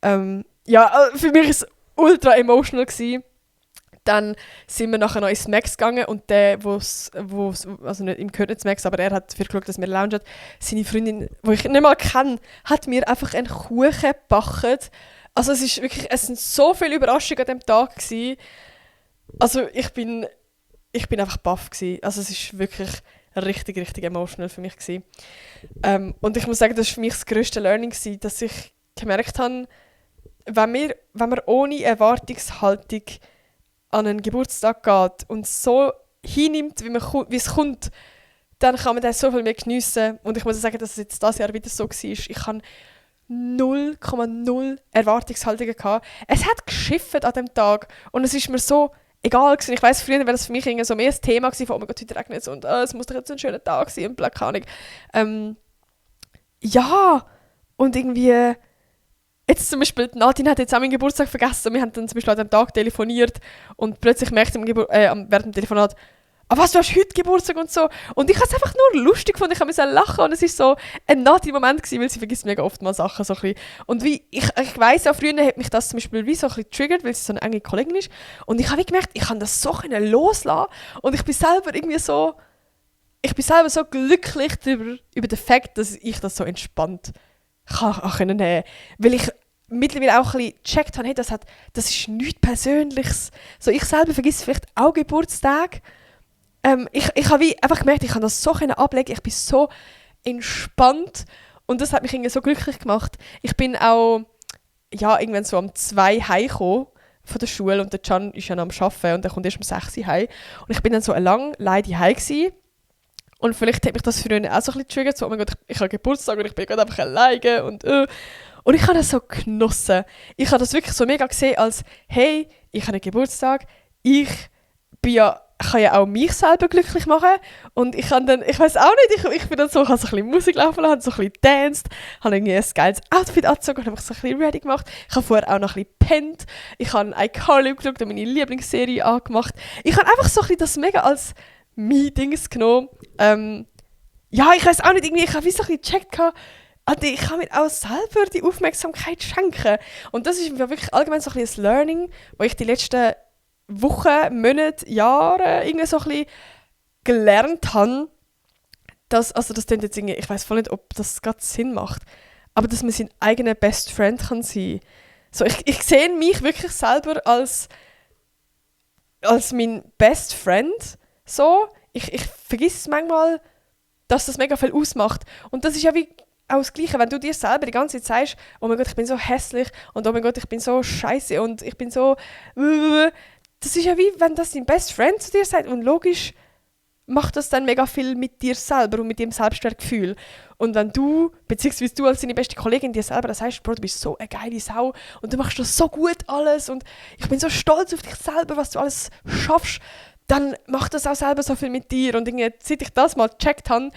Für mich war es ultra emotional gewesen. Dann sind wir nachher noch ins Max gegangen und der, also nicht, ihm gehört nicht Max, aber er hat dafür geschaut, dass wir loungen. Seine Freundin, die ich nicht mal kenne, hat mir einfach einen Kuchen gebacken. Also es sind so viele Überraschungen an diesem Tag gewesen. Also ich bin einfach baff gewesen. Also es ist wirklich richtig, richtig emotional für mich gewesen. Und ich muss sagen, das war für mich das grösste Learning gewesen, dass ich gemerkt habe, wenn man ohne Erwartungshaltung an einen Geburtstag geht und so hinnimmt, wie es kommt, dann kann man das so viel mehr geniessen. Und ich muss sagen, dass es jetzt dieses Jahr wieder so war. Ich hatte 0,0 Erwartungshaltungen gehabt. Es hat geschifft an dem Tag und es ist mir so egal gewesen. Ich weiss, früher wäre das für mich so mehr das Thema gewesen, von «Oh mein Gott, heute regnet es» und «Es muss doch jetzt ein schöner Tag sein» und keine Ahnung. Ja, und irgendwie jetzt zum Beispiel, Nadine hat jetzt auch meinen Geburtstag vergessen. Wir haben dann zum Beispiel an dem Tag telefoniert und plötzlich merkte ich während dem Telefonat, was, du hast heute Geburtstag und so. Und ich habe es einfach nur lustig gefunden, ich musste lachen und es war so ein Nadine-Moment gewesen, weil sie vergisst mega oft mal Sachen so ein bisschen. Und wie, ich weiss auch, früher hat mich das zum Beispiel wie so ein bisschen triggert, weil sie so eine enge Kollegin ist. Und ich habe gemerkt, ich kann das so loslassen und ich bin selber irgendwie so, ich bin selber so glücklich über den Fakt, dass ich das so entspannt kann können nehmen. Weil ich mittlerweile auch ein bisschen gecheckt habe, hey, das ist nichts Persönliches. So, ich selber vergesse vielleicht auch Geburtstag. Ich habe einfach gemerkt, ich kann das so ablegen. Ich bin so entspannt und das hat mich irgendwie so glücklich gemacht. Ich bin auch irgendwann so um 2 heimgekommen von der Schule und der Can ist ja noch am Arbeiten und er kommt erst um 6 Uhr heim. Und ich bin dann so allein heim gewesen. Und vielleicht hat mich das früher auch so ein bisschen getriggert, so, oh mein Gott, ich habe Geburtstag und ich bin gerade einfach alleine und ich habe das so genossen. Ich habe das wirklich so mega gesehen als, hey, ich habe einen Geburtstag, ich kann ja auch mich selber glücklich machen und ich kann dann, ich weiß auch nicht, ich bin dann so, ich habe so ein bisschen Musik laufen lassen, so ein bisschen gedanced, habe irgendwie ein geiles Outfit angezogen und habe mich so ein bisschen ready gemacht. Ich habe vorher auch noch ein bisschen gepennt, ich habe iCarly geschaut und meine Lieblingsserie angemacht. Ich habe einfach so ein bisschen das mega als Meetings genommen. Ich weiß auch nicht, irgendwie, ich habe wie so ein bisschen gecheckt, ich kann mir auch selber die Aufmerksamkeit schenken. Und das ist mir wirklich allgemein so ein bisschen ein Learning, wo ich die letzten Wochen, Monate, Jahre irgendwie so ein bisschen gelernt habe, das klingt jetzt irgendwie, ich weiß voll nicht, ob das gerade Sinn macht, aber dass man sein eigener Best Friend kann sein. So, ich sehe mich wirklich selber als mein Best Friend. So, ich vergesse manchmal, dass das mega viel ausmacht. Und das ist ja wie auch das Gleiche, wenn du dir selber die ganze Zeit sagst, oh mein Gott, ich bin so hässlich und oh mein Gott, ich bin so scheiße und ich bin so... Das ist ja wie, wenn das dein Best Friend zu dir sagt und logisch macht das dann mega viel mit dir selber und mit dem Selbstwertgefühl. Und wenn du, beziehungsweise du als deine beste Kollegin dir selber das sagst, Bro, du bist so eine geile Sau und du machst das so gut alles und ich bin so stolz auf dich selber, was du alles schaffst, dann macht das auch selber so viel mit dir. Und irgendwie, seit ich das mal gecheckt habe,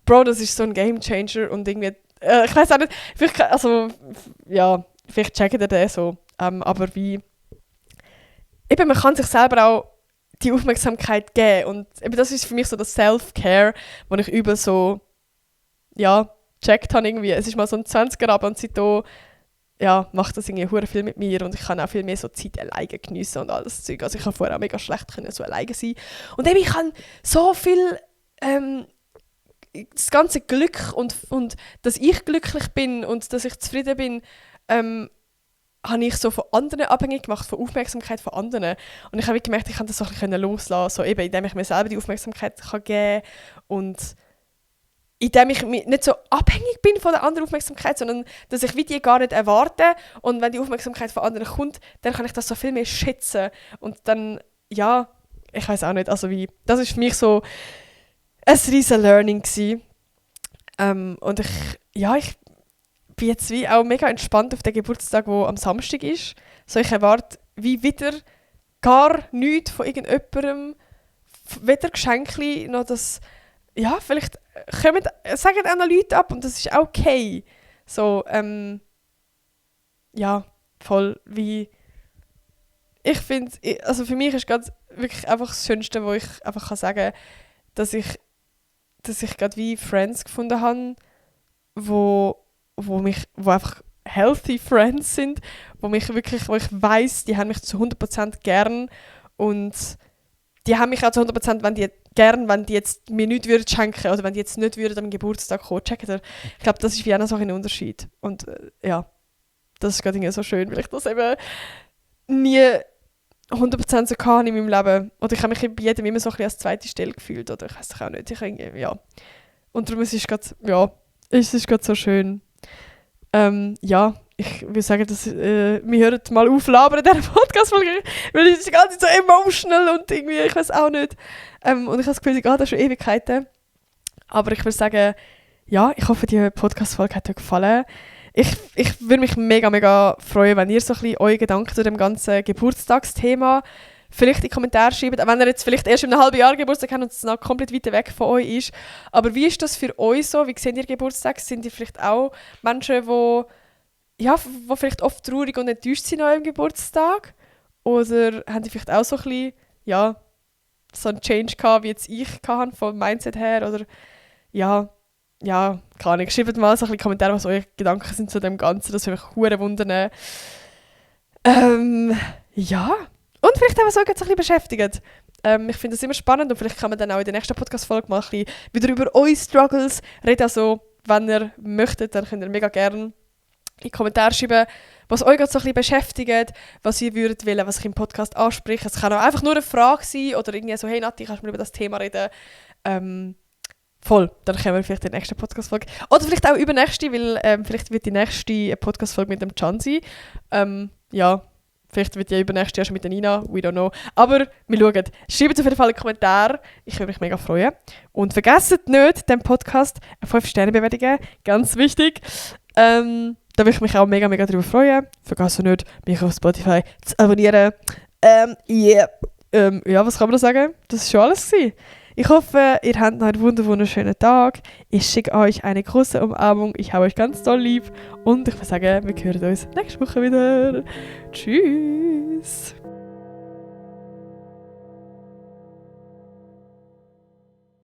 Bro, das ist so ein Gamechanger und irgendwie, ich weiß auch nicht, vielleicht checkt ihr das so, aber wie, eben, man kann sich selber auch die Aufmerksamkeit geben und eben das ist für mich so das Self-Care, wo ich übel so, gecheckt habe irgendwie. Es ist mal so ein 20er Abend und seitdem macht das irgendwie hure viel mit mir und ich kann auch viel mehr so Zeit alleine geniessen und alles Zeug. Also ich habe vorher auch mega schlecht können so alleine sein. Und eben ich kann so viel das ganze Glück und dass ich glücklich bin und dass ich zufrieden bin, habe ich so von anderen abhängig gemacht, von Aufmerksamkeit von anderen. Und ich habe gemerkt, ich kann das so ein bisschen loslassen, so eben, indem ich mir selber die Aufmerksamkeit geben kann und indem ich nicht so abhängig bin von der anderen Aufmerksamkeit, sondern dass ich wie die gar nicht erwarte und wenn die Aufmerksamkeit von anderen kommt, dann kann ich das so viel mehr schätzen und dann, ich weiß auch nicht, also wie, das ist für mich so ein riesen Learning gewesen. Und ich bin jetzt wie auch mega entspannt auf den Geburtstag, der am Samstag ist. So, ich erwarte wie wieder gar nichts von irgendjemandem, weder Geschenke noch das, vielleicht sagen auch noch Leute ab und das ist auch okay. So, voll wie, ich finde, also für mich ist gerade wirklich einfach das Schönste, wo ich einfach kann sagen kann, dass ich gerade wie Friends gefunden habe, wo einfach healthy Friends sind, wo ich weiss, die haben mich zu 100% gern und die haben mich auch zu 100%, wenn die jetzt mir nichts würden schenken oder wenn die jetzt nicht würden am Geburtstag kommen, checken ihr? Ich glaube, das ist wie auch noch so ein Unterschied. Und das ist gerade so schön, weil ich das eben nie 100% so kann in meinem Leben. Oder ich habe mich bei jedem immer so ein bisschen als zweite Stelle gefühlt. Oder ich weiß es auch nicht. Und darum ist es gerade so schön. Ich würde sagen, wir hören mal auf labern in dieser Podcast-Folge, weil es ist die ganze Zeit so emotional und irgendwie, ich weiß auch nicht. Und ich habe das Gefühl, sie geht auch schon Ewigkeiten. Aber ich würde sagen, ich hoffe, die Podcast-Folge hat euch gefallen. Ich würde mich mega, mega freuen, wenn ihr so ein bisschen eure Gedanken zu dem ganzen Geburtstagsthema vielleicht in die Kommentare schreibt, auch wenn ihr jetzt vielleicht erst in einem halben Jahr Geburtstag habt und es noch komplett weit weg von euch ist. Aber wie ist das für euch so? Wie seht ihr Geburtstag? Sind ihr vielleicht auch Menschen, die vielleicht oft traurig und enttäuscht sind an eurem Geburtstag? Oder haben die vielleicht auch so ein bisschen, so einen Change gehabt, wie jetzt ich hatte, vom Mindset her? Oder keine Ahnung. Schreibt mal so ein bisschen Kommentare, was eure Gedanken sind zu dem Ganzen. Das würde mich verdammt wundern. Und vielleicht auch, was euch jetzt ein bisschen beschäftigt. Ich finde es immer spannend und vielleicht kann man dann auch in der nächsten Podcast-Folge mal ein bisschen wieder über eure Struggles reden. Also, wenn ihr möchtet, dann könnt ihr mega gerne in die Kommentare schreiben, was euch gerade so ein bisschen beschäftigt, was ihr würdet wollen, was ich im Podcast anspreche. Es kann auch einfach nur eine Frage sein oder irgendwie so, hey Nati, kannst du mal über das Thema reden? Voll, dann kommen wir vielleicht in der nächsten Podcast-Folge. Oder vielleicht auch übernächste, weil vielleicht wird die nächste Podcast-Folge mit dem Can sein. Ja, vielleicht wird die übernächste erst mit der Nina, we don't know. Aber wir schauen. Schreibt auf jeden Fall einen Kommentar, ich würde mich mega freuen. Und vergesst nicht, dem Podcast eine 5-Sterne-Bewertung geben, ganz wichtig. Da würde ich mich auch mega, mega darüber freuen. Vergesst nicht, mich auf Spotify zu abonnieren. Ja, was kann man da sagen? Das war schon alles gewesen. Ich hoffe, ihr habt noch einen wunderschönen Tag. Ich schicke euch eine große Umarmung. Ich habe euch ganz doll lieb. Und ich würde sagen, wir hören uns nächste Woche wieder. Tschüss.